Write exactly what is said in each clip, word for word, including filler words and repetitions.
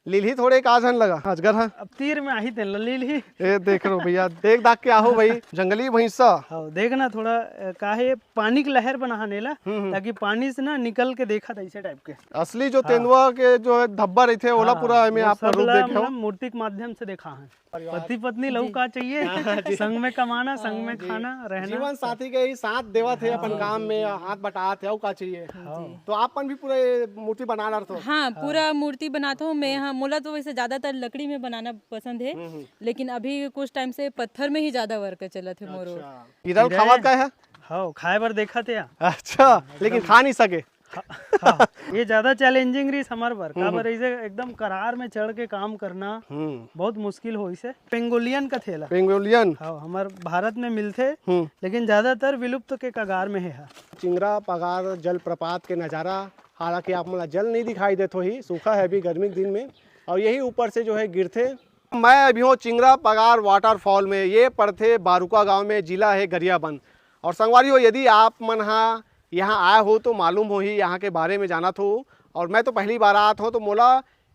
लीलही थोड़े का झन लगा, अजगर ह। अब तीर में आही तेन ल लीलही। ए, देख लो भैया, देख दाख के आहो भाई, जंगली भैंसा। हाँ, देख ना थोड़ा, अ, का हे, पानी के लहर बनाहन एला, हम्म, हम्म। ताकि पानी से ना निकल के देखत ऐसे टाइप के। असली जो हाँ। तेंदुआ के जो है धब्बा रहिथे, ओला हाँ, पूरा एमे वो आप सब रूप ला देखे हो। मतलब मूर्ति के माध्यम से देखा है। पति पत्नी लऊ जी। का चाहिए, हाँ जी। संग में कमाना, संग हाँ में जी। खाना, रहना। जीवन साथी के ही साथ देवत हे, अपन हाँ। काम में हाथ बटात हे, अउ का चाहिए? हाँ। तो आप मन भी पूरा ये मूर्ति बना डारथो? हाँ, हाँ। पूरा मूर्ति बनात हो मैं। हाँ, मोला तो वैसे ज्यादातर लकड़ी में बनाना पसंद है, हम्म, हम्म। लेकिन अभी कुछ टाइम से पत्थर में ही ज्यादा वर्क चलत है मोरो। अच्छा। हीरा ल हीरा खावत है? का है? हाँ, खाए बर देखत हे। अच्छा, हाँ, लेकिन एकदम। खा नहीं सके। हाँ, हाँ, ये ज्यादा चैलेंजिंग रहिस हमर बर, हम्म, काबर हम्म। ऐसे एकदम करार में चढ़ के काम करना हम्म। बहुत मुश्किल होइस हे। पेंगोलियन कथे ला। पेंगोलियन? हाँ, हमर भारत में मिलथे, हम्म। लेकिन ज्यादातर विलुप्त के कगार में हे हा। चिंगरा पगार जलप्रपात के नजारा, हालांकि आप मन ला जल नहीं दिखाई देत होही, सूखा है अभी गर्मी के दिन में, और यही ऊपर से जो है गिरथे। मैं अभी हूँ चिंगरा पगार वाटरफॉल में, ये पड़थे बारुका गांव में, जिला है गरियाबंद। और संगवारी हो, यदि आप मन हा यहाँ आए हो तो मालूम होही, यहाँ के बारे में जानत हो। और मैं तो पहली बार आत हो तो मोला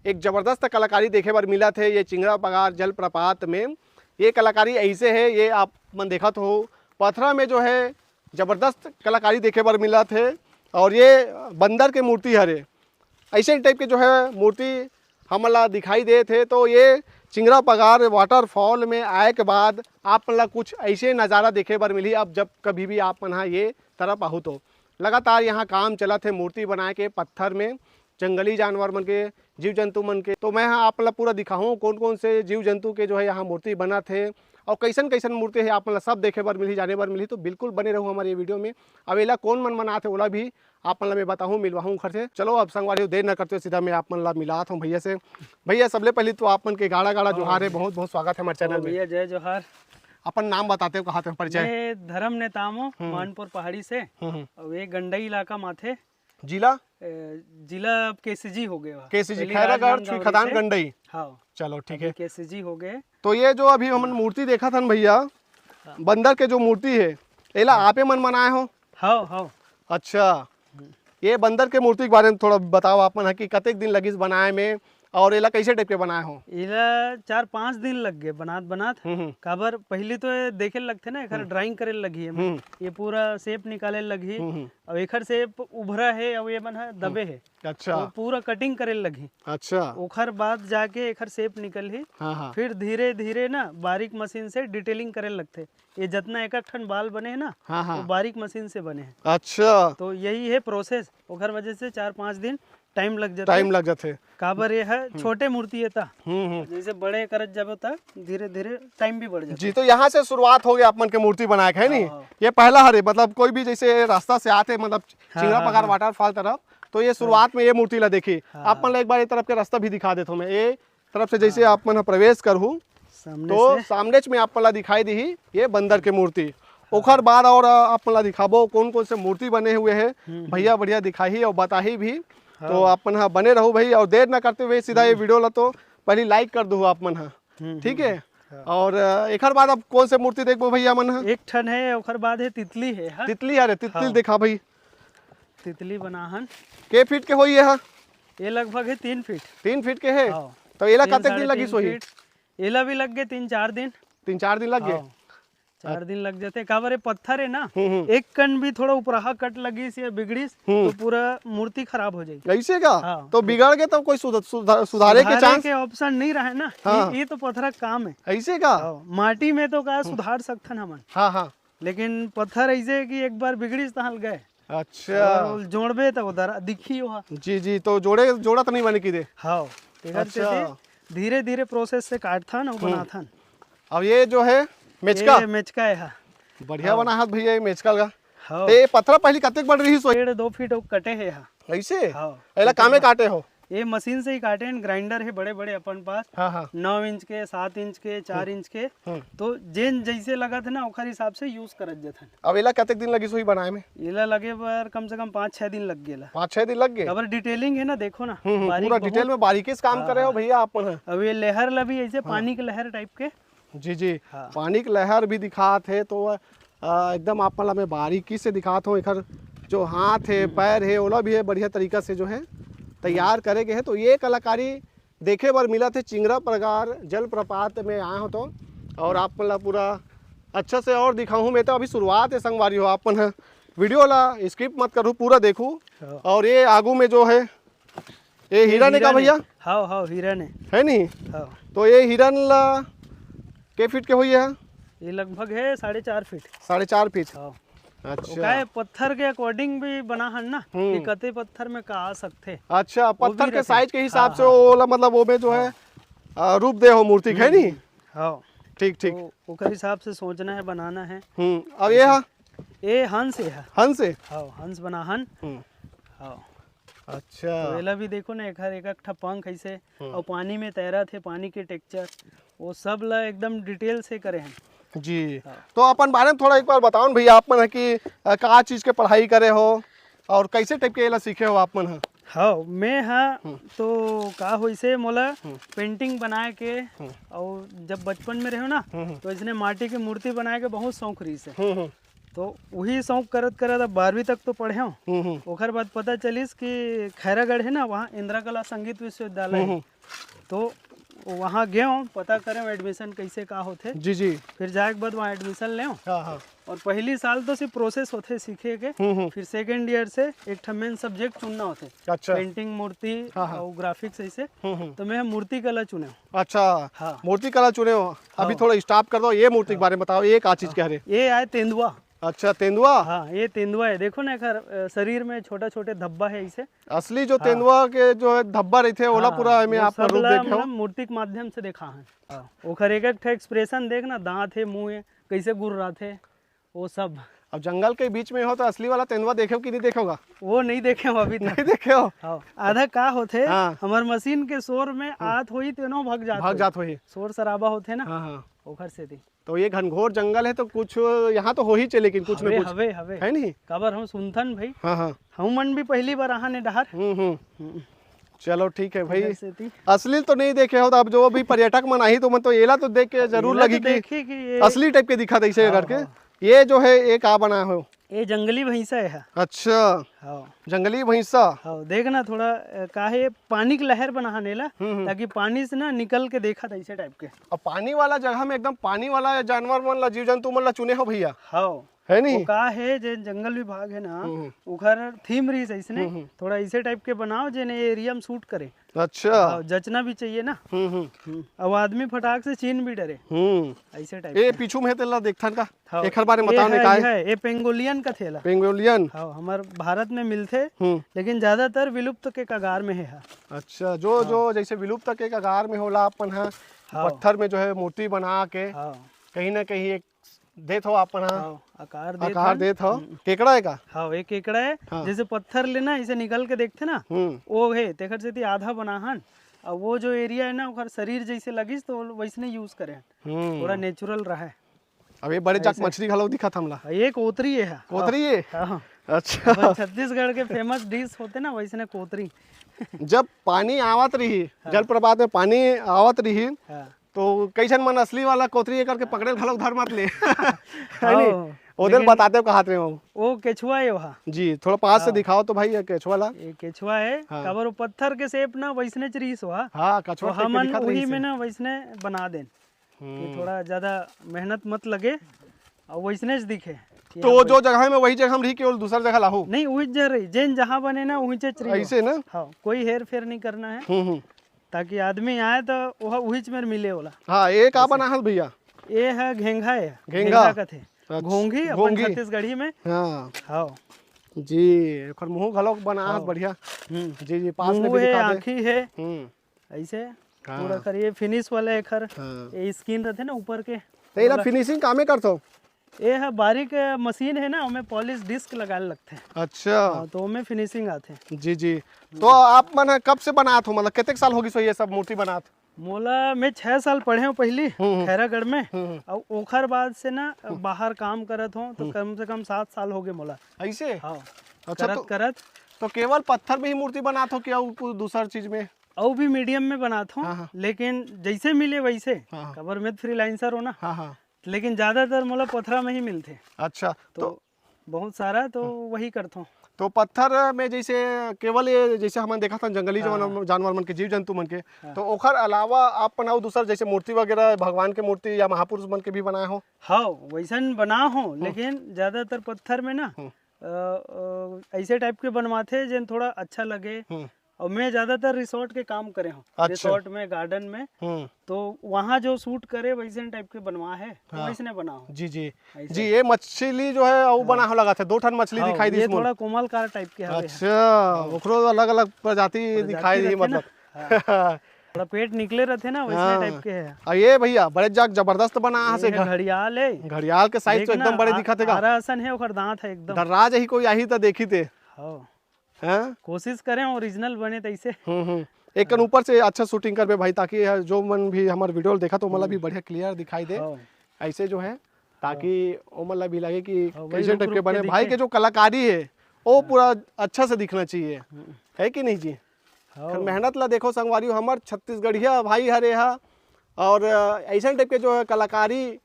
एक जबरदस्त कलाकारी देखे बर मिलत हे ये चिंगरा पगार जलप्रपात में। ये कलाकारी ऐसे है, ये आप मन देखत हो पथरा में जो है जबरदस्त कलाकारी देखे बर मिलत हे। और ये बंदर के मूर्ति हरे, ऐसे टाइप के जो है मूर्ति हमन ला दिखाई देत हे। तो ये चिंगरा पगार वाटरफॉल में आए के बाद आप मन ला कुछ ऐसे नज़ारा देखे बर मिलही। अब जब कभी भी आप मन हा ये तरफ आहू तो लगातार यहाँ काम चलत हे मूर्ति बनाए के पत्थर में, जंगली जानवर मन के, जीव जंतु मन के। तो मैं हा आप मन ला पूरा दिखाहूँ कौन कौन से जीव जंतु के जो है यहाँ मूर्ति बनत हे और कैसन कैसन मूर्ति है आप मन ला सब देखे बर मिलही, जाने बर मिलही। तो बिल्कुल बने रहू हमारे ये वीडियो में। अब एला कौन मन बनात हे ओला भी आप मन ला मैं बताहूँ, मिलवाहूँ घर से। चलो अब संगवारी हो, देर न करते हुए सीधा मैं आप मन ला मिलात हूँ भैया से। भैया सबले पहले तो आप मन के गाड़ा गाड़ा जोहार है, हाँ। बहुत बहुत स्वागत है हमारे चैनल हाँ में। भैया जय जोहार। अपन नाम बताते हो, कहाँ से परिचय? मैं धर्म नेताम हूँ, हम्म। मानपुर पहाड़ी से। हम्म, हम्म। और ये गंडई इलाका में आथे। जिला? ए, जिला अब केसीजी हो गया। केसीजी, पहली खैरागढ़, राजनांदगांव छुईखदान, से। गंडई। हाँ। चलो ठीक अभी है। केसीजी हो गए। तो ये जो अभी हमन मूर्ति देखत हन भैया, हाँ। बंदर के जो मूर्ति है, एला हाँ। आपे मन बनाए हो? हाँ, हाँ। अच्छा, हम्म। ये बंदर के मूर्ति के बारे में थोड़ा बताओ आप मन ह कि कतेक दिन लगिस बनाए में और एला कैसे टाइप के बनाए हो? एला चार पाँच दिन लग गए बनात बनात। हम्म, हम्म। काबर पहली तो ये देखे लगथे ना, एखर हम्म। ड्राइंग करे लगही एमे। हम्म। ये पूरा शेप निकाले लगही। हम्म, हम्म। अब एखर शेप उभरा है, अब ये मन ह दबे है। अच्छा। तो पूरा कटिंग करे लगही। अच्छा। ओखर बाद जाके एखर शेप निकलही। हाँ, हाँ। फिर धीरे धीरे ना बारीक मशीन से डिटेलिंग करे लगथे। ये जितना एक एक ठन बाल बने हैं ना, हाँ, हाँ। वो बारीक मशीन से बने हैं। अच्छा। तो यही है प्रोसेस, ओखर वजह से चार पाँच दिन टाइम लग जाथे। टाइम लग जाथे। काबर ये है, हम्म। छोटे मूर्ति है ता। हम्म, हम्म। जैसे बड़े करत जाबो ता धीरे धीरे टाइम भी बढ़ जाथे। जी, तो यहाँ से शुरुआत हो गया आप मन के मूर्ति बनाए के, है नी? हाँ। ये पहला हरे, मतलब कोई भी जैसे रास्ता से आते, मतलब हाँ, चिंगरा हाँ, पगार हाँ। वाटरफॉल तरफ, तो ये हाँ। शुरुआत में ये मूर्ति ला देखी। हाँ। आप मन ला एक बार ये तरफ के रास्ता भी दिखा देथो मैं। ये तरफ से जैसे हाँ। आप मन ह प्रवेश करहू, सामने तो से। सामने में आप मन ला दिखाई दिही ये बंदर के मूर्ति। हाँ। ओखर बाद और आप मन ला दिखाबो कौन कौन से मूर्ति बने हुए हैं। हम्म, भैया हम्म। बढ़िया दिखाही और बताही भी। हाँ। तो आप मन ह बने रहू भाई, और देर ना करते हुए सीधा ये हम्म। वीडियो ला तो पहली लाइक कर दू आप मन ह, हम्म, ठीक हम्म, है? हाँ। और अ, एखर बाद अब कौन से मूर्ति देखबो भैया मन ह? एक ठन है, ओखर बाद है तितली है, हाँ? तितली, अरे तितली हाँ। देखा भाई। तितली बनाहन। के फीट के होई ये ह? ये लगभग है तीन फीट। तीन फीट के है? हाँ। तो एला तीन, कतेक दिन साढ़े लगिस तीन होही? फीट। एला भी लग गए तीन चार दिन। तीन चार दिन लग गए? हाँ। चार दिन लग जाते, काबर ये पत्थर है ना, हम्म, हम्म। एक कन भी थोड़ा उपराहा कट लगिस या बिगड़िस, हम्म। तो पूरा मूर्ति खराब हो जाएगी। ऐसे का? हाँ। तो बिगड़ गए तो कोई सुध-, सुधा-, सुधारे के सुधारे चांस? के ऑप्शन नहीं रहे ना। हाँ। ये, ये तो पत्थर का काम है। ऐसे का? हाँ, माटी में तो का हम्म। सुधार सकथन हमन। हाँ, हाँ। लेकिन पत्थर ऐसे है कि एक बार बिगड़िस तहां गए। अच्छा। और जोड़बे त उधर दिखी ओहा। जी, जी, तो जोड़े, जोड़ा तो नहीं बने की दे? हाँ, तेकर अच्छा। सेती धीरे-धीरे प्रोसेस से काटथन और हम्म। बनाथन। अब ये जो है मेचका? ये मेचका है, हाँ। बढ़िया हाँ। बना हाथ भैया, ये मेचका का। हाँ। ते ये पथरा पहली कतेक बड़ रही सो? डेढ़ दो फीट वो कटे है, हाँ। ऐसे? हाँ। एला कामे काटे हो? ये मशीन से ही काटे हैं, ग्राइंडर है बड़े-बड़े अपन पास, हाँ, हाँ। नौ इंच के, सात इंच के, चार हम्म। इंच के, हम्म। तो जेन जैसे लगत है ना, ओखर हिसाब से यूज़ करत जथन। अब एला कतेक दिन लगिस होही बनाए में? एला लगे बर कम से कम पाँच छह दिन लग गेला। पाँच छह दिन लग गए? काबर डिटेलिंग है ना, देखो ना, हम्म, हम्म, बारीक पूरा बहुत। डिटेल में बारीकी से काम हाँ, करे हो हाँ। भैया आप मन ह। अब ये लहर ला भी ऐसे हाँ। पानी के लहर टाइप के। जी, जी, हाँ। पानी के लहर भी दिखात है तो अ, एकदम आप मन ला मैं बारीकी से दिखात हूँ, एखर जो हाथ है, हम्म। पैर है, ओला भी है बढ़िया तरीका से जो है तैयार करे गए है। तो ये कलाकारी देखे बर मिलत हे चिंगरा प्रगार जलप्रपात में आए हो तो, और आप मन ला पूरा अच्छा से और दिखाहूँ। मैं तो अभी शुरुआत है संगवारी हो, आप मन ह वीडियो ला स्किप मत करू, पूरा देखू। हाँ। और ये आगू में जो है, ये ये हिरन है का हिरन है। भैया? हाँ, हाँ, हिरन है। है नहीं? हाँ। तो ये हिरन ला के फीट के हुई है? ये लगभग है साढ़े चार फीट। साढ़े चार फीट। हाँ। अच्छा। वो का है, पत्थर के अकॉर्डिंग भी बना हन ना, हम्म। कि कते पत्थर में का आ सकथे। अच्छा, वो भी पत्थर के रहथे। साइज के हिसाब हाँ, से हाँ। वो ला, मतलब, वो में जो है, हाँ। आ, रूप दे हो मूर्ति के, है हम्म, नहीं? हम्म। हाँ। ठीक, ठीक। तो ओकर हिसाब से सोचना है, बनाना है। हम्म, अब ये ऐसे। हा? ये हंस है। हंस है? हाँ, हंस बना हन। हम्म। हाँ। अच्छा। तो एला भी देखो ना, एकर एक, एक ठा पंख ऐसे, हम्म। और पानी में तैरत हे, पानी के टेक्सचर, वो सब ला एकदम डिटेल से करे हैं। जी। हाँ। तो अपन बारे में थोड़ा एक बार बताओ ना भैया, आप मन ह कि, अ, का चीज के पढ़ाई करे हो और कैसे टाइप के एला सीखे हो आप मन ह? हाँ, मैं हा हम्म। तो का होइसे, मोला हम्म। पेंटिंग बनाए के हम्म। और जब बचपन में रहे ना, हम्म, हम्म। तो इसने माटी के मूर्ति बनाए के बहुत शौक रही से। हम्म, हम्म। तो वही शौक करत करत अब बारहवीं तक तो पढ़े हूँ। हम्म, हम्म। ओकर बाद पता चलिस कि खैरागढ़ है ना, वहाँ इंदिरा कला संगीत विश्वविद्यालय हम्म, है। हम्म। तो वहाँ गए हूँ, पता करे हूँ एडमिशन कैसे का होथे। जी, जी। फिर जाए के बाद वहाँ एडमिशन ले हूँ। हाँ, हाँ। और पहली साल तो सिर्फ प्रोसेस होथे सीखे के। हम्म, हम्म। फिर सेकेंड ईयर से एक ठा मेन सब्जेक्ट चुनना होथे। अच्छा। पेंटिंग, मूर्ति हाँ, हाँ। और ग्राफिक्स ऐसे। हम्म, हम्म। तो मैं मूर्ति कला चुने हूँ। अच्छा, हाँ। मूर्ति कला चुने हो। अभी हाँ। थोड़ा स्टॉप कर दो, ये मूर्ति के हाँ। बारे में बताओ, ये का चीज हाँ। कह रहे? ये आए तेंदुआ। अच्छा, तेंदुआ? हाँ, ये तेंदुआ है। देखो ना, एकर, अ, शरीर में छोटा-छोटे धब्बा है इसे। असली जो हाँ। तेंदुआ के जो है धब्बा रहिथे, ओला हाँ, पूरा एमे वो आप सब रूप ला देखे हो। मतलब मूर्ति के माध्यम से देखा है। हाँ, ओकर एक-एक ठे एक्सप्रेशन देख ना, दांत हे, मुंह हे, कैसे गुर्राथे, वो सब। अब जंगल के बीच में हो तो असली वाला तेंदुआ देखे हो कि नहीं देखे होगा? वो नहीं देखे हो अभी तक। नहीं देखे हो? हाँ, आधा का होथे, हाँ। हमर मशीन के शोर में हाँ। आत होही तेनो भग जात भाग होही। जात होही। शोर शराबा होथे ना, हाँ, हाँ। ओकर सेती। तो ये घनघोर जंगल है तो कुछ यहाँ तो हो ही चे, लेकिन कुछ न हवे, कुछ हवे, हवे। है नहीं? काबर हम सुनथन भाई। हाँ, हाँ। हम मन भी पहली बार आहान ए डहर। हम्म, हम्म। हम्म। चलो ठीक है भाई। इधर से थी। असली तो नहीं देखे हो, तो अब जो भी पर्यटक मन आही तो मन तो एला तो देख के जरूर एला लगी तो कि देखी कि ये असली टाइप के दिखा दे इसे हाँ, करके। हाँ। ये जो है, ये का बना हो? ये जंगली भैंसा है। अच्छा। हाँ। जंगली भैंसा। हाँ, देख ना थोड़ा, अ, का है, ये पानी की लहर बना है नेला, हम्म, हम्म। ताकि पानी से ना निकल के देखा था इसे टाइप के। अब पानी वाला जगह में एकदम पानी वाला जानवर मन ला, जीव जंतु मन ला चुने हो भैया। हाँ। है नी? वो का है, जे जंगल विभाग है ना, हम्म, हम्म। ओकर थीम रही ऐसने, हम्म, हम्म। थोड़ा ऐसे टाइप के बनाओ जेने एरिया में शूट करे। अच्छा। हाँ, जचना भी चाहिए ना। हम्म, हम्म। हम्म। अब आदमी फटाक से चीन भी डरे। हम्म। ऐसे टाइप ए, के। पीछू में है तेला देखथन का? हाँ, एखर बारे में ये बताओ ने है, का ये है? है, ये पेंगोलियन का थेला। पेंगोलियन? हाँ, हमार भारत में मिलथे, हम्म। लेकिन ज्यादातर विलुप्त के कगार में है। अच्छा, जो, हाँ। जो जैसे विलुप्त के कगार में होला, अपन हा हाँ। पत्थर में जो है मूर्ति बना के हाँ। कहीं ना कहीं एक देत हो अपन हा हाँ, आकार देत आकार हन। देत हो। हम्म। केकड़ा है का? हाँ, एक केकड़ा है, हाँ। जैसे पत्थर लेना, इसे निकल के देखते ना, हम्म। वो है, तेकर सेती आधा बना हन। अब वो जो एरिया है ना, ओकर शरीर जैसे लगिस, तो वैसने यूज करे हन। हम्म। थोड़ा नेचुरल रहे। अब ये बड़े जाक ऐसे। मछली घलो दिखत हमला। हाँ, ये कोतरी है। कोतरी है? हाँ। अच्छा। अपन छत्तीसगढ़ के फेमस डिश होथे ना, वैसने कोतरी। जब पानी आवत रही, हाँ। जलप्रपात में पानी आवत रही, हाँ। तो कई झन मन असली वाला कोतरी ए करके पकड़े ल घलोक धर मत ले। है नी? हाँ, ओदे ल लेकिन बताते हो कहात रहे हो। वो केछुआ है वहाँ। जी, थोड़ा पास से हाँ। दिखाओ तो भाई, ये केछुआ ला। ये केछुआ है, हाँ। काबर वो पत्थर के शेप ना वैसने च रहिस हुआ। हाँ, कछुआ तो टाइप के हमन दिखत वही रहिस में है। ना वैसने बना देन। कि हम्म। थोड़ा ज्यादा मेहनत मत लगे और वैसने च दिखे। कि तो हाँ वो जो भाई। जगह में वही जगह हम रही, केवल दूसर जगह लाहू? नहीं, वही जगह रही, जेन जहाँ बने ना, वही च रही। ऐसे ना? हाँ, कोई हेर फेर नहीं करना है, हम्म, हम्म। ताकि आदमी आए तो वह, वही च मेर मिले वाला। हाँ, ये का ऐसे। बना है भैया? ये है घेंघा है, घेंघा। घेंघा कथे। अच्छा, घोंघी अपन घोंघी। छत्तीसगढ़ी में। हाँ। हाँ। जी, एकर मुंह घलोक बना है हाँ। बढ़िया। हम्म। जी, जी, पास में मुंह भी है, दिखा दे। आँखी है। हम्म। ऐसे हाँ। पूरा कर, ये फिनिश वाला एखर, हाँ। ये स्किन रहते ना ऊपर के, तो एला वाला। फिनिशिंग कामे करथो? ये है बारीक मशीन है ना, ओमे पॉलिश डिस्क लगाए लगथे। अच्छा। हाँ, तो ओमे फिनिशिंग आथे। जी, जी। तो आप मन ह कब से बनात हो, मतलब कतेक साल होगिस हो ये सब मूर्ति बनात? मोला, मैं छह साल पढ़े हूँ पहली हम्म, हम्म। खैरागढ़ में, हम्म, हम्म। और ओखर बाद से ना हम्म। बाहर काम करत हूँ, तो हम्म। कम से कम सात साल हो गए मोला। ऐसे? हाँ। अच्छा, करत, तो, करत। तो केवल पत्थर में ही मूर्ति बनात हो क्या, उ-, उ-, दूसर चीज में? अउ भी मीडियम में बनात हूँ, हाँ, हाँ। लेकिन जैसे मिले वैसे। हाँ, हाँ। काबर मैं फ्रीलांसर हूँ ना। हाँ, हाँ। लेकिन ज्यादातर मोला पथरा में ही मिलथे। अच्छा, तो तो बहुत सारा तो हम्म। वही करथों। तो पत्थर में जैसे केवल ये, जैसे हमन देखत हन जंगली हाँ, जानवर, हाँ। जानवर मन के, जीव जंतु मन के, हाँ। तो ओखर अलावा आप मन अउ दूसर जैसे मूर्ति वगैरह, भगवान के मूर्ति या महापुरुष मन के भी बनाए हो? हाँ, वैसन बना हो, हम्म। लेकिन ज्यादातर पत्थर में ना, हम्म। अ, अ, ऐसे टाइप के बनवाथे जेन थोड़ा अच्छा लगे। हम्म। और मैं ज्यादातर रिसोर्ट के काम करे हूँ, अच्छा। रिसोर्ट में, गार्डन में, हम्म। तो वहाँ जो शूट करे वैसे टाइप के बनवा है, तो हाँ। वैसने बना हो। जी, जी। ऐसे। जी, ये मछली जो है, वो हाँ। बना हो लगा था, दो ठन मछली हाँ, दिखाई दी ये इसमें। थोड़ा कोमलकार टाइप के हवे है। अच्छा, हाँ। ओकरो अलग-अलग प्रजाति प्रजाति दिखाई दी, रथे ना। मतलब। हाँ। थोड़ा पेट निकले रथे ना, वैसने हाँ। टाइप के है। और ये भैया, बड़े जाग जबरदस्त बना ये से है घर। घड़ियाल है। घड़ियाल के साइज तो देखना, एकदम बड़े आ-, दिखत हे का? आरा असन है, ओकर दांत है एकदम। डर्रा जाही कोई आही त देखी ते। हाँ। हैं? कोशिश करें ओरिजिनल बने तैसे। हम्म, हम्म। एक कन हाँ। ऊपर से अच्छा शूटिंग करबे भाई, ताकि यह जो मन भी हमार वीडियो देखत हे, ओमन ला भी हम्म। बढ़िया क्लियर दिखाई दे। हाँ। ऐसे जो है, ताकि हाँ। ओमन ला भी लगे कि हाँ, वही कैसे रुक टाइप के रुक के बने। भाई दिखे। के जो कलाकारी है, वो हाँ। पूरा अच्छा से दिखना चाहिए। हम्म। है कि नहीं जी? हाँ। खैर, मेहनत ला देखो संगवारी हो, हमर छत्तीसगढ़िया भाई हरे हा, और, अ, ऐसन टाइप के जो है कलाकारी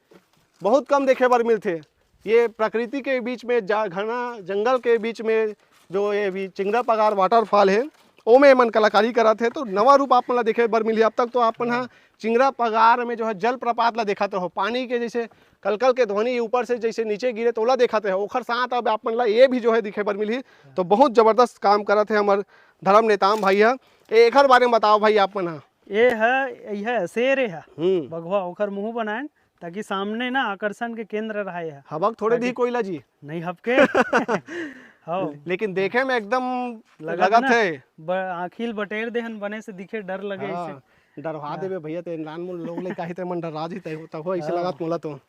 बहुत कम देखे बर मिलथे। ये प्रकृति के बीच में जा-, घना जंगल के बीच में जो ये भी चिंगरा पगार वाटरफॉल है, ओमे एमन कलाकारी करत हे, तो नवा रूप आप मन ला देखे बर मिलही। अब तक तो आप मन ह हाँ। चिंगरा पगार में जो है जलप्रपात ला देखत रहो, पानी के जैसे कलकल के ध्वनि ऊपर से जैसे नीचे गिरे, तो ओला देखत रहो। ओखर साथ अब आप मन ला ये भी जो है दिखे बर मिलही। तो बहुत जबरदस्त काम करत हे हमर धर्म नेताम भाई ह। ए-, एखर बारे में बताओ भाई आप मन ह। ये है, ये है शेर, ये है हम्म। बघवा, ओखर मुंह बनाएन ताकि सामने ना आकर्षण के केंद्र रहे है। हबक थोड़े ताकि दी कोइला जी। नहीं हबके। हाँ। लेकिन देखे में एकदम लगत लगत ना, है। ब-, आँखी ल बटेर देहन बने से दिखे, डर लगे हाँ, इसे। डरवा हाँ। देबे भैया, ते नान मुन लोग ले काहे ते मन डरा जी, ते तब हो ऐसे हाँ। लगत मोला तो।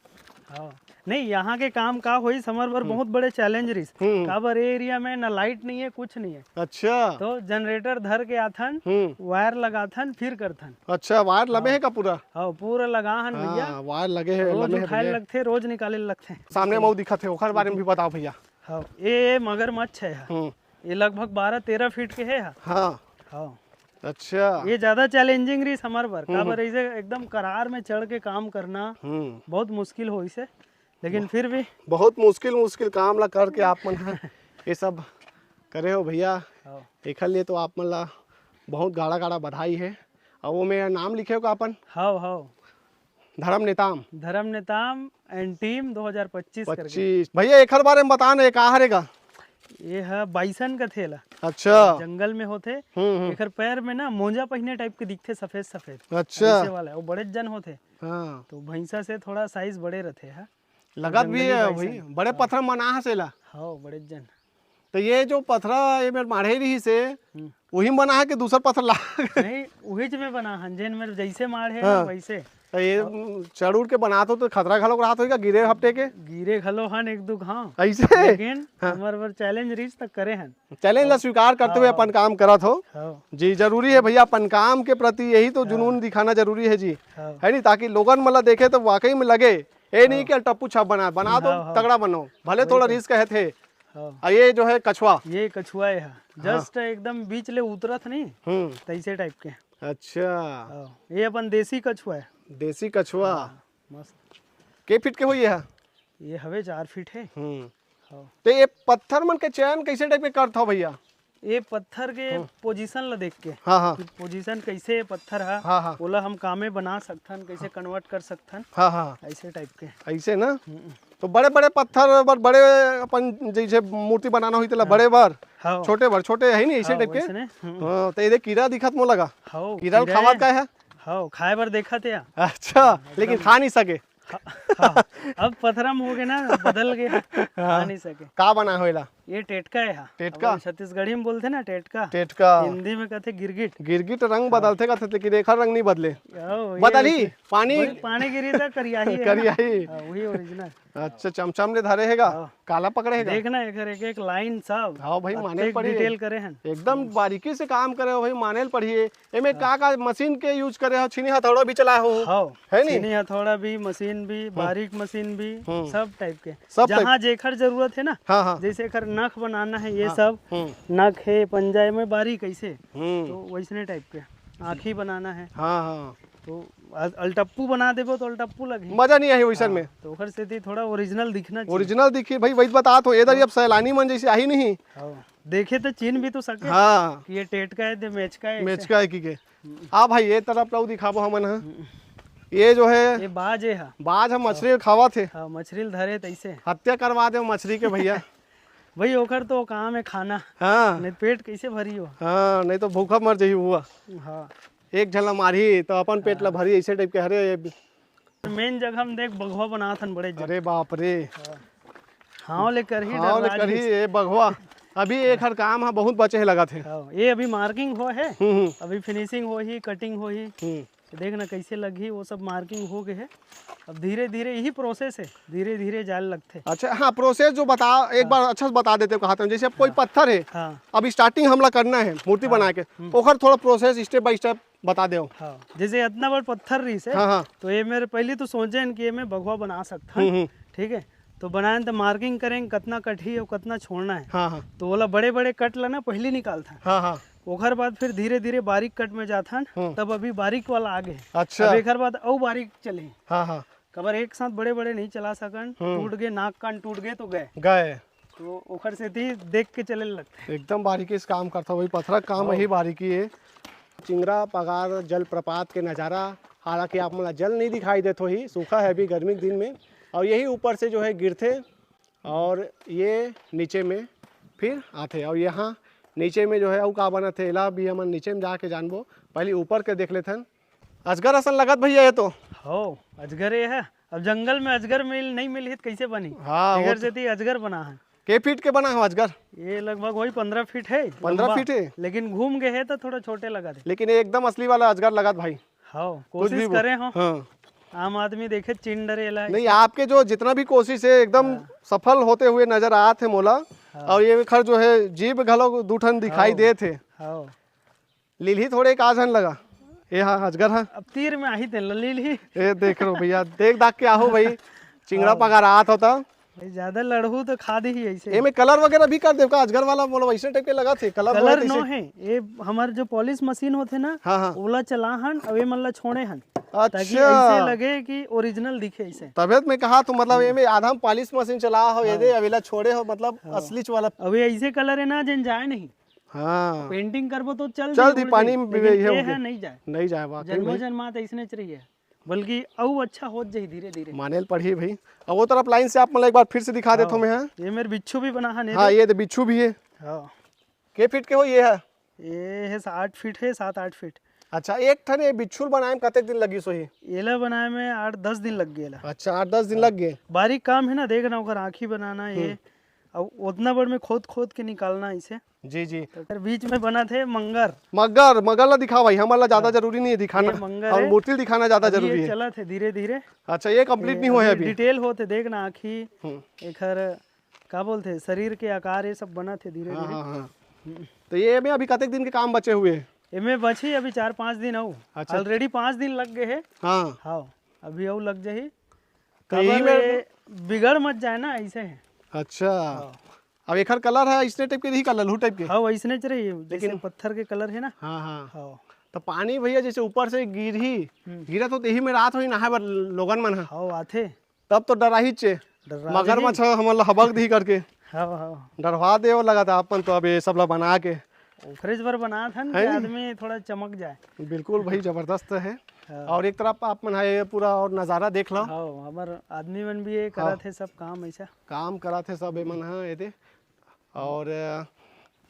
हाँ। नहीं, यहाँ के काम का होइस, हमर बर हम्म। बहुत बड़े चैलेंज रहिस। हम्म। काबर ए एरिया में ना लाइट नहीं है, कुछ नहीं है। अच्छा। तो जनरेटर धर के आथन, हम्म। वायर लगाथन, फिर करथन। अच्छा, वायर लमे हाँ। है का पूरा? हाँ, पूरा लगा हन भैया। हाँ, वायर लगे है, रोज लमे है उठाए भैया। लगथे, रोज निकाले लगथे। सामने में वो दिखत है, ओखर बारे में भी बताओ भैया। हाँ, ये मगरमच्छ है। हम्म। ये लगभग बारह तेरह फीट के है। हाँ। हाँ। अच्छा। ये ज्यादा चैलेंजिंग रहिस हमर बर, हम्म, काबर हम्म। ऐसे एकदम करार में चढ़ के काम करना हम्म। बहुत मुश्किल होइस हे, लेकिन फिर भी बहुत मुश्किल, मुश्किल काम ला करके आप मन ह ये सब करे हो भैया। हाँ। एखर लिए तो आप मन ला बहुत गाड़ा गाड़ा बधाई है। और वो में नाम लिखे हो का अपन? हाँ, हाँ। धर्म नेताम। धर्म नेताम and team दो हज़ार पच्चीस करके। पच्चीस। भैया, एखर बारे में बता ना, ये का हरे गा? ये ह बाइसन कथे ला। अच्छा। जंगल में होथे। हम्म, हम्म। एखर पैर में ना मोजा पहिने टाइप के दिखथे, सफेद सफेद। अच्छा। ऐसे वाला, वो बड़े जन होथे। हाँ। तो भैंसा से थोड़ा साइज बड़े रथे, हाँ। लगत भी जंगली है बाइसन। भाई, बड़े हाँ। पत्थर मना हस एला। हाँ, बड़े जन। तो ये जो पत्थरा ये मेर माढ़े रहिस हे, हम्म। वही बना है कि दूसर पत्थर ला? नहीं, उहीच में बना हन, जेन मेर जैसे माढ़े हे ना, हाँ। वैसे। तो ये, अब उम, चढ़ उड़ के बनात हो तो खतरा घलो रहत होही का, गिरे हपटे के? गिरे घलो हन एक दू घाव। ऐसे? लेकिन हाँ। हमर बर चैलेंज रहिस त करे हन। चैलेंज ला हाँ। स्वीकार करते हुए हाँ। अपन काम करत हो। हाँ। जी, जरूरी है भैया, अपन काम के प्रति यही तो हाँ। जुनून दिखाना जरूरी है जी। हाँ। है नहीं, ताकि लोगन मन ला देखे तो वाकई में लगे, ये नहीं हाँ। कि अल्टप्पू छाप बना, बना दो, हाँ, हाँ। तगड़ा बनो, भले वही थोड़ा तो। रिस्क है थे। हाँ। और ये जो है कछुआ। ये कछुआ है, हाँ। जस्ट एकदम बीच ले उतरत नहीं, हम्म। तैसे टाइप के। अच्छा। हाँ, ये अपन देसी कछुआ है। देसी कछुआ। हाँ, मस्त। के फीट के होही ये? ये हवे चार फीट है। हम्म। हाँ। तो ये पत्थर मन के चयन कैसे टाइप के करत हो भैया? ये पत्थर के हम्म। पोजीशन ला देख के। हाँ, हाँ। कि पोजीशन कैसे है पत्थर हा, हाँ, हाँ। ओला हम कामे बना सकथन, कैसे कन्वर्ट कर सकथन। हाँ, हाँ। ऐसे टाइप के। ऐसे ना? हम्म। तो बड़े-बड़े पत्थर बर बड़े अपन जैसे मूर्ति बनाना होही तेला हाँ। बड़े बर, हाँ। छोटे बर छोटे है नहीं, ऐसे हाँ, टाइप के? वैसने, हम्म। हाँ, तो ये देख कीरा दिखत मोला गा। हाँ, कीरा ल कीरा खावत है। का है? हाँ, खाए बर देखत है। अच्छा, हाँ, लेकिन एकदम। खा नहीं सके। हाँ, हाँ, अब पथरा में हो गए ना, बदल गए, खा हाँ। नहीं सके। का बना हो एला? ये टेटका है, हाँ। टेटका? अब छत्तीसगढ़ी में बोलते ना टेटका। टेटका। हिंदी में कहते गिरगिट। गिरगिट रंग हाँ। बदलते कहते, लेकिन एखर रंग नहीं बदले। ओ, ये बदलही, ऐसे। पानी वही पानी गिरी था, करियाही है ना? करियाही। हाँ, वही ओरिजिनल। अच्छा, चमचम ले धरे हेगा, हाँ। काला पकड़े हेगा। देखना एकर एक एक लाइन सब। हाँ भाई, माने अतेक पड़ी। डिटेल करे हन। एकदम बारीकी से काम करे हो भाई, माने ल पड़ही। एमे हाँ। का का मशीन के यूज़ करे हो? छीनी हथौड़ा भी चलाए हो? हाँ। है नी? छीनी हथौड़ा भी, मशीन भी, हाँ। बारीक मशीन भी, हम्म। सब टाइप के। सब टाइप। जहाँ जेखर जरूरत है ना, हाँ, हाँ। जैसे एकर नख बनाना है, ये हाँ। सब हम्म। नख है, पंजा में बारीक ऐसे, हम्म। तो वैसने टाइप के। आँखी बनाना है। हाँ, हाँ। तो अल-, अलटप्पू बना देबो तो अलटप्पू लगही। मजा नहीं आही वैसन हाँ, में। तो ओकर सेती थोड़ा ओरिजिनल दिखना चाहिए। ओरिजिनल दिखी भाई, वही बता तो, इधर हाँ। अब सैलानी मन जैसे आही नहीं। हाँ। देखे तो चीन भी तो सके हाँ। कि ये टेटका है, दे मेचका है, ऐसे। मेचका है कि के। आ भाई, ये तरफ ला दिखाबो हमन ह। हम्म। ये जो है, ये बाज है, हाँ। बाज ह मछरी खावत हे। हाँ, मछरी ल धरे तैसे। हत्या करवा दे मछरी के भैया। भाई, ओकर तो काम है खाना। हाँ। नहीं पेट कैसे भरी हो? हाँ, नहीं तो भूखा मर जाही हुआ। हाँ। एक झन ला मारही तो अपन पेट ला हाँ। भरी, ऐसे टाइप के। अरे, मेन जगह हम देख बघवा बनात हन बड़े जगह। अरे बाप रे। हाँ। हाँ, ले करही हाँ, ले डरराज करही, ही। ये बघवा। अभी एक हर काम ह बहुत बचे हे लगत हे। हाँ, ये अभी मार्किंग हो है, हम्म, हम्म। अभी फिनिशिंग हो ही, कटिंग हो ही। हम्म। तो देख ना कैसे लगही, वो सब मार्किंग हो गए है। अब धीरे धीरे यही प्रोसेस है, धीरे धीरे जाए लगथे। अच्छा, हाँ, प्रोसेस जो बता, एक हाँ। बार अच्छा से बता देते हो, कहा था, जैसे अब कोई हाँ। पत्थर है, हाँ। अब स्टार्टिंग हमला करना है मूर्ति हाँ। बना के, हम्म। ओकर थोड़ा प्रोसेस step by step बता देव। हाँ, जैसे इतना बड़ पत्थर रहिस हे, हाँ, हाँ। तो ये मेरे पहले तो सोचे हन कि ये में बघवा बना सकत हन, हम्म, हम्म। ठीक है, तो बनाए तो मार्किंग करें कतना कटही और कतना छोड़ना है। हाँ, हाँ। तो ओला बड़े बड़े कट ला ना पहले निकालथन। हाँ, हाँ। ओकर बाद फिर धीरे धीरे बारीक कट में जाथन, हम्म। तब अभी बारीक वाला आ गए। अच्छा। अब एकर बाद अउ बारीक चले। हाँ, हाँ। काबर एक साथ बड़े बड़े नहीं चला सकन, हम्म। टूट गए, नाक कान टूट गए तो गए। गए। तो ओखर सेती देख के चले लगथे। एकदम बारीकी से काम करता भाई, पत्थर का काम हाँ। यही बारीकी है। चिंगरा पगार जलप्रपात के नज़ारा, हालांकि आप मन ला जल नहीं दिखाई देत होही, सूखा है अभी गर्मी के दिन में, और यही ऊपर से जो है गिरथे और ये नीचे में फिर आथे। और यहाँ नीचे में जो है अउ का बनत हे, एला भी हमन नीचे में जाके जानबो, पहले ऊपर के देख लेथन। अजगर असन लगत भैया ये तो। हो, अजगर ये है। अब जंगल में अजगर मिल, नहीं मिलही त कैसे बनी? हाँ, वो एकर तो सेती अजगर बना है। के फीट के बना हो अजगर? ये लगभग वही पन्द्रह फीट है, पन्द्रह लंबा। फीट है? लेकिन घूम गए है तो थोड़ा छोटे लगा थे। लेकिन ये एकदम असली वाला अजगर लगत भाई। हाँ, कुछ भी कोशिश बोल। करे हो। हाँ। आम आदमी देखे चिन डरे ला नहीं, ऐसे। आपके जो जितना भी कोशिश है एकदम हाँ। सफल होते हुए नजर आत है मोला। हाँ। और ये खर जो है जीभ घलो दू ठन दिखाई हाँ। देत है। हाँ। लीलही थोड़े एक आध झन लगा। ये हा अजगर हा। अब तीर में आही तेन ला लीलही। ये देख लो भैया, देख दाख के आहो भाई। चिंगरा हाँ। पगार आत होता। भाई, ज्यादा लड़हू तो खा देही ऐसे। एमे कलर वगैरह भी कर देव का? अजगर वाला मोला वैसे टाइप के लगा थे, कलर कलर वगैरह नो ऐसे। है, ये हमार जो पॉलिश मशीन होथे ना, हाँ, हाँ। ओला चला हन, अब ये मन ला छोड़े हन। ताकि अच्छा। ऐसे लगे कि ओरिजिनल दिखे ऐसे। तबे त मैं कहा तो मतलब हम्म। एमे आधा हम पॉलिश मशीन चला हो, ये हाँ। दे, अब एला छोड़े हो, मतलब हाँ। असली वाला। अब ये ऐसे कलर है ना, जेन जाए नहीं। हाँ। पेंटिंग करबो तो चल चल दी, दी, उड़ पानी जाई, में भी लेकिन ये ये हो है गया। नहीं जाए। नहीं जाए, वाकई जन्मों भाई। जन्मात ऐसने चाहिए, बल्कि अउ अच्छा होत जाही धीरे धीरे। माने ल पड़ही भाई। अब वो तरफ लाइन से आप मतलब एक बार फिर से दिखा देथो हाँ। मैं, हाँ। ये मेरे बिच्छू भी बना है, नहीं हाँ, तो? ये तो बिच्छू भी है। हाँ। के फीट के हो ये है? ये है सा-, आठ फीट है, सात आठ फीट। अच्छा, एक ठन ये बिच्छू ल बनाए में कतेक दिन लगी सोही? एला बनाए में आठ दस दिन लग गए ला। अच्छा, आठ दस दिन हाँ। लग गए। बारीक काम है ना, देखना ओकर आँखी बनाना ये। हम्म। अब उतना बड़ में खोद खोद के निकालना इसे। जी, जी। तो फिर बीच में बना थे मंगर। मगर, मगर ला दिखाओ भाई, हमर ला ज्यादा हाँ। जरूरी नहीं है दिखाना। ये मंगर और है। मूर्ति दिखाना ज्यादा अभी ये जरूरी है। चलत है धीरे धीरे। अच्छा, ये complete ये नहीं हुआ है अभी अभी। डिटेल होत है, देखना आँखी, हम्म। एखर का बोलथे, शरीर के आकार ये सब बनत है धीरे हाँ, धीरे। हाँ, हाँ। हम्म। तो ये में अभी कतेक दिन के काम बचे हुए हैं? एमे बची अभी चार पाँच दिन अउ। अच्छा। Already पाँच दिन लग गए है। हाँ। हाँ, अभी अउ लग जाही। तो यही काबर में ये बिगड़ मत जाए ना, ऐसे है। अच्छा। हाँ। अब एखर कलर है, इसने टाइप के रही, कलर लल्हू टाइप के। हाँ, वैसने च रही, जैसे लेकिन पत्थर के कलर है ना। हाँ, हाँ। हाँ। तो पानी भैया जैसे ऊपर से गिरही, हम्म। गिरा तो यही में रात होही नहाए बर लोगन मन ह। हाँ, आथे। तब तो डराही चे। डरा मगरमच्छ जाही। हमन ला हबक दिही करके। हाँ, हाँ। डरवा दे वो लगा था अपन तो अब ये सब ला बना के। ओखरेज बर बनात हन है कि नी? आदमी थोड़ा चमक जाए। बिल्कुल भाई, जबरदस्त है। हाँ। और एक तरफ आप मन है ये पूरा और नज़ारा देख लो। हाँ, हमर आदमी मन भी ये हाँ। करत है सब काम ऐसा। काम करत है सब ये मन, हाँ, ये दे। और, अ,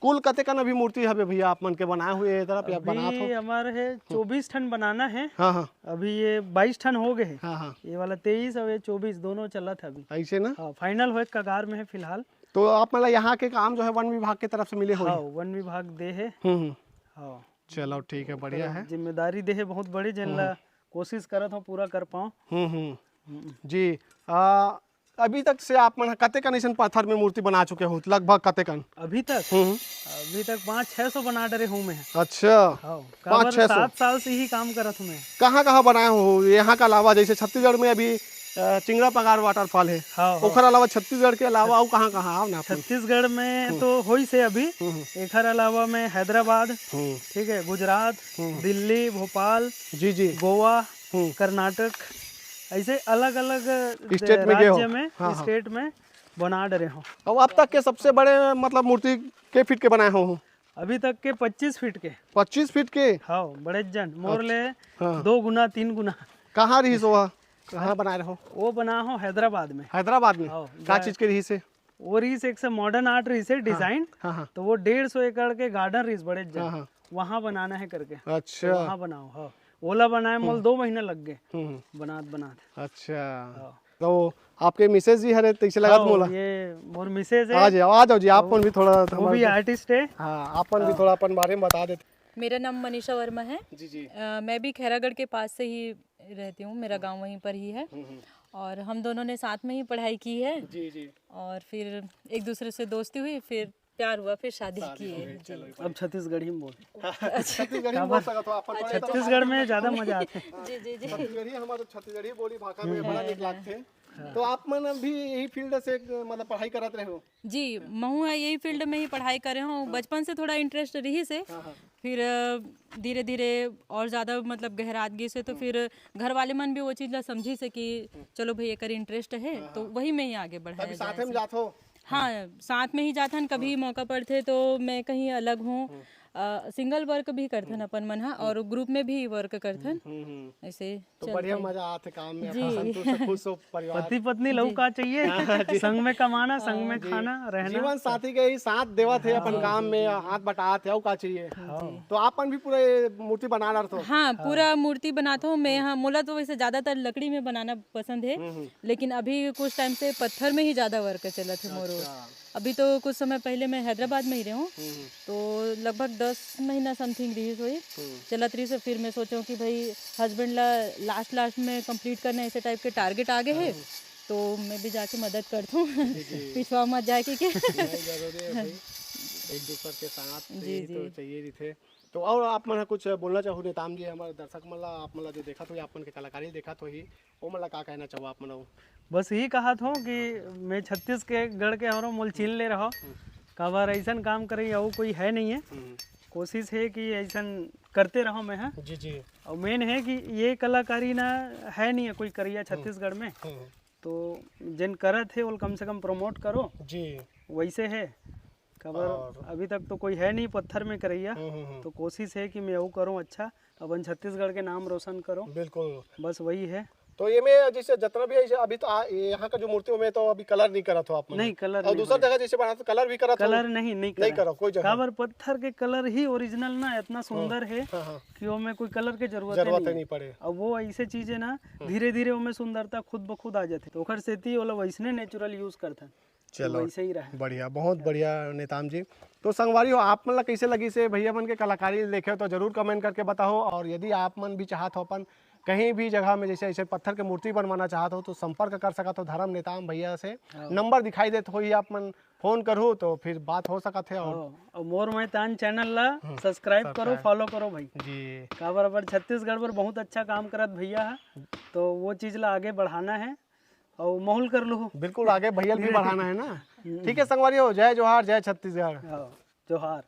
कुल कतेकन अभी मूर्ति हवे भैया आप मन के बनाए हुए ये तरफ या बनात हो? अभी हमार है हम्म। चौबीस ठन बनाना है। हाँ, हाँ। अभी ये बाईस ठन हो गए है। हाँ, हाँ। ये वाला तेईस और ये चौबीस दोनों चलत है अभी। ऐसे ना? हाँ, final होए के कगार में है फिलहाल। तो आप मतलब यहाँ के काम जो है वन विभाग के तरफ से मिले हुए? हाँ, वन विभाग दे है। हम्म, हम्म। हाँ। चलो ठीक है, बढ़िया है। जिम्मेदारी दे है बहुत बड़ी, जेन ला हम्म। कोशिश करत हो पूरा कर पाओ। हम्म, हम्म। हम्म। जी, आ, अभी तक से आप मन ह कतेकन अइसन पत्थर में मूर्ति बना चुके हो, लगभग कतेकन? अभी तक? हम्म। अभी तक पाँच छह सौ बना डरे हूँ मैं। अच्छा। हाँ, पाँच काबर छह सौ? सात साल से ही काम करत हूँ मैं। कहाँ-कहाँ बनाए हो? यहाँ का अलावा जैसे छत्तीसगढ़ में अभी, अ, चिंगरा पगार waterfall है। हाँ, हाँ। ओखर अलावा छत्तीसगढ़ के अलावा अउ कहाँ-कहाँ आओ ना आप मन? छत्तीसगढ़ में हम्म। तो होइस हे अभी। हम्म, हम्म। एखर अलावा मैं हैदराबाद, हम्म। ठीक है, गुजरात, हम्म। दिल्ली, भोपाल, जी, जी। गोवा, हम्म। कर्नाटक, ऐसे अलग-अलग स्टेट में गए हो? राज्य में, हाँ, हाँ। स्टेट में बना डरे हो। अब अब तक के सबसे बड़े, मतलब, मूर्ति के फीट के बनाए हो? अभी तक के पच्चीस फीट के। पच्चीस फीट के? हाँ, बड़े जन मोर ले हाँ। दो गुना, तीन गुना। कहाँ रहिस वो? कहाँ बनाए रहो? वो बना हो हैदराबाद में। हैदराबाद में? हाँ, का गाय- चीज के रहिस हे? वो रहिस एक से मॉडर्न आर्ट रहिस हे, डिजाइन। हाँ, हाँ। तो वो डेढ़ सौ एकड़ के गार्डन रहिस बड़े जन। हाँ, हाँ। वहाँ बनाना है करके। अच्छा। वहाँ बनाओ। हाँ, ओला बनाए मोल दो महीना लग गए हम्म, हम्म। बनात बनात। अच्छा। हाँ। तो आपके मिसेज जी हरे, तैसे लगा हाँ, मोला? ये मोर मिसेज है। आ जाओ, आ जाओ जी, आप मन भी थोड़ा वो भी आर्टिस्ट है। हाँ, आप मन भी थोड़ा अपन बारे में बता देते। मेरा नाम मनीषा वर्मा है। जी, जी। अ, मैं भी खैरागढ़ के पास से ही रहती हूँ, मेरा गांव वहीं पर ही है। और हम दोनों ने साथ में ही पढ़ाई की है। जी, जी। और फिर एक दूसरे से दोस्ती हुई, फिर प्यार हुआ, फिर शादी की है। जी। अब छत्तीसगढ़ी में बोल। छत्तीसगढ़ी में बोल सकत हो, अपन थोड़ा छत्तीसगढ़ में ज्यादा मजा आथे। जी जी जी। छत्तीसगढ़ी हमारे छत्तीसगढ़ी बोली भाखा में बड़ा नीक लागथे। तो आप मन भी यही फील्ड से, मतलब, पढ़ाई करत रहे हो? जी, महू है यही फील्ड में ही पढ़ाई करे हूँ। बचपन से थोड़ा इंटरेस्ट रहिस हे। फिर धीरे धीरे और ज़्यादा, मतलब, गहरात गिस हे, तो फिर घर वाले मन भी वो चीज़ ला समझिस हे कि चलो भाई, एकर इंटरेस्ट है, तो वही में ही आगे बढ़ाया अभी साथ जाए। में जात हो? हाँ, साथ में ही जाथन। कभी मौका पड़थे तो मैं कहीं अलग हूँ, सिंगल वर्क भी करथन अपन मन हा, और ग्रुप में भी वर्क करथन। हम्म, हम्म। ऐसे तो चलता बढ़िया है। मजा आथे काम में, जी। अपन संतुष्ट, खुश हो परिवार। पति पत्नी लहू का चाहिए? संग में कमाना, संग में खाना, रहना। जीवन साथी के ही साथ देवत हे अपन काम में, हाथ बटात हे, अउ का चाहिए? तो आप मन भी पूरा ये मूर्ति बना डारथो? हाँ, पूरा मूर्ति बनात हूँ मैं। हाँ, मोला तो वैसे ज़्यादातर लकड़ी में बनाना पसंद है, लेकिन अभी कुछ टाइम से पत्थर में ही ज़्यादा वर्क चलत है मोरो। अभी तो कुछ समय पहले मैं हैदराबाद में ही रहूँ, तो लगभग दस महीना समथिंग रहिस होही, चलत रहिस। फिर मैं सोचूँ कि भाई, हस्बैंड ला लास्ट लास्ट में कंप्लीट करना, ऐसे टाइप के टारगेट आ गए है, तो मैं भी जाके मदद करथूँ। पिछवा मत जाए के, के। नहीं, जरूरी है भाई, एक दूसर के साथ जी, ये तो जी। चाहिए रहिथे। तो और आप मन ह कुछ बोलना चाहू नेताम जी, हमारे दर्शक मन ला, आप मन ला जो देखत होही, आप मन के कलाकारी देखत होही, ओ मन ला का कहना चाहू आप मन? बस यही कहत हूँ कि मैं छत्तीसगढ़ के हरों, मोल चिन ले रहो। काबर ऐसन काम करे अउ कोई है नहीं है। कोशिश है कि ऐसन करते रहो मैं, हाँ। जी, जी। और मेन है कि ये कलाकारी ना है नहीं है कोई करिया छत्तीसगढ़ में, हम्म। तो जिन करत है वो कम से कम प्रमोट करो। जी। वैसे है, काबर और अभी तक तो कोई है नहीं पत्थर में करैया। हम्म, हम्म, हम्म। तो कोशिश है कि मैं वो करूँ अच्छा, अपन छत्तीसगढ़ के नाम रोशन करो। बिल्कुल। बस वही है। तो ये में जैसे जितना भी है, अभी तो आ, ये यहाँ का जो मूर्ति हो, में तो अभी कलर नहीं करत हो आप मन? नहीं, कलर और नहीं दूसरा करा। जगह जैसे बनाते तो कलर भी करत हो? कलर नहीं, नहीं नहीं करा। करो कोई जगह? काबर पत्थर के कलर ही ओरिजिनल ना इतना सुंदर है हाँ, हाँ। कि ओमे कोई कलर के जरूरत जरूरत नहीं है। नहीं पड़े। अब वो ऐसे चीज है ना, धीरे धीरे ओमे सुंदरता खुद ब खुद आ जाथे, तो ओकर सेती ओला वैसने नेचुरल यूज करथन। चलो, वैसे ही रहे। बढ़िया, बहुत बढ़िया नेताम जी। तो संगवारी हो, आप मन ला कैसे लगिस हे भैया मन के कलाकारी देखे हो तो जरूर कमेंट करके बताओ, और यदि आप मन भी चाहत हो अपन कहीं भी जगह में जैसे ऐसे पत्थर के मूर्ति बनवाना चाहत हो तो संपर्क कर सकत हो धर्म नेताम भैया से। नंबर दिखाई देत होही, आप मन फोन करहू तो फिर बात हो सकत है। और हाँ, और मोर मैतान चैनल ला सब्सक्राइब करो, फॉलो करो भाई। जी, काबर अबर छत्तीसगढ़ पर बहुत अच्छा काम करत भैया है, तो वो चीज ला आगे बढ़ाना है और माहौल कर लो। बिल्कुल, आगे भैया भी बढ़ाना है ना। ठीक है संगवारी हो, जय जोहार, जय छत्तीसगढ़। हाँ, जोहार।